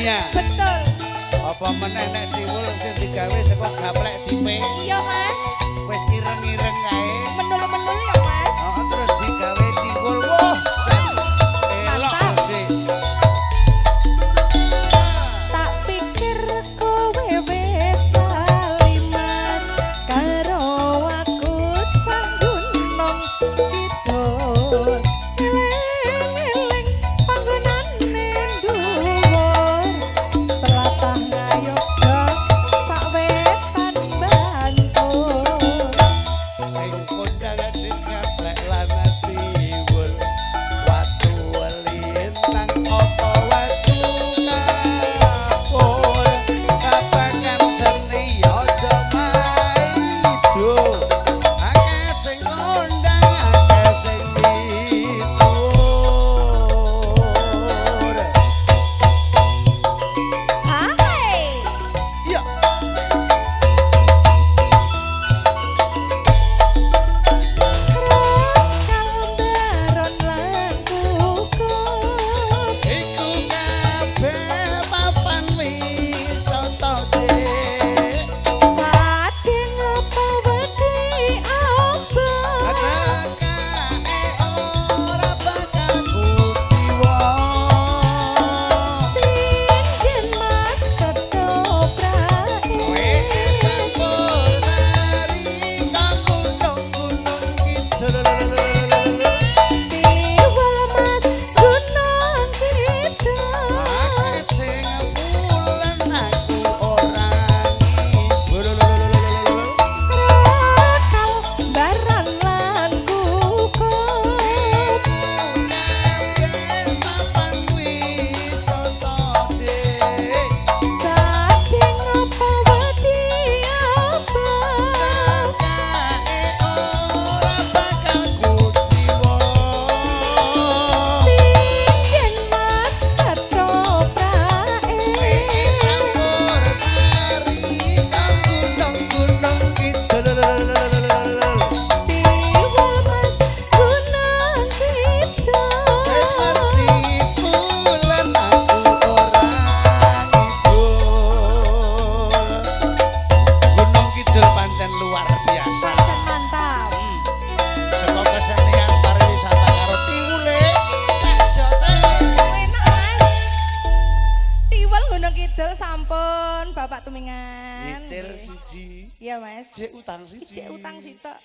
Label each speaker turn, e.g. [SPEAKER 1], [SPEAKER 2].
[SPEAKER 1] Dunia.
[SPEAKER 2] Betul.
[SPEAKER 1] Apa meneh nek tiwul sing digawe saka gaplek dipe.
[SPEAKER 2] Iya, Mas.
[SPEAKER 1] Wis ireng-ireng kae.
[SPEAKER 2] Menul-menul ya, Mas.
[SPEAKER 1] Oh, terus digawe tiwul. Wah, jan. Elok,
[SPEAKER 2] Mantap.
[SPEAKER 1] Dik.
[SPEAKER 2] Tak pikir kowe wis lali, Mas, karo aku cah Gunung Kidul. Eling-eling panggonane dhuwur, tlatah Ngayogja sawetan Bantul.
[SPEAKER 1] Sing kondang gaplek lan tiwul, watu lintang apa watu kapur, kapangan seni aja maido, akeh sing kondang akeh sing misuwur.
[SPEAKER 2] Hai.
[SPEAKER 1] Iya.
[SPEAKER 2] Krakal baron lan kukup.
[SPEAKER 1] Iku kabeh papan wisata, Dik.
[SPEAKER 2] Sadhe ngapa wedi apa?
[SPEAKER 1] Cekake ora bakal kuciwa.
[SPEAKER 2] Sinden Mas ketoprake.
[SPEAKER 1] Kowe campur sari kang gunung-gunung kidul.
[SPEAKER 2] Tiwul Mas Gunung Kidul.
[SPEAKER 1] Akeh sing pulen aku ora ngibul.
[SPEAKER 2] Krakal baron lan kukup.
[SPEAKER 1] Kabeh papan wisata, Dik.
[SPEAKER 2] Sadhe ngapa wedi apa?
[SPEAKER 1] Cekake ora bakal kuciwa.
[SPEAKER 2] Sinden Mas ketoprake.
[SPEAKER 1] Campur sari kang gunung-gunung kidul.
[SPEAKER 2] Tiwul Mas Gunung Kidul.
[SPEAKER 1] Wis mesti pulen aku ora ngibul. Gunung Kidul pancen luar biasa.
[SPEAKER 2] Pancen mantap.
[SPEAKER 1] Saka kesenian pariwisata karo tiwule sak jose.
[SPEAKER 2] Enak, Mas. Tiwul Gunung Kidul sampun Bapak Tumingan.
[SPEAKER 1] Nyicil siji.
[SPEAKER 2] Iya, Mas.
[SPEAKER 1] Jek utang siji.
[SPEAKER 2] Ijek utang sitok.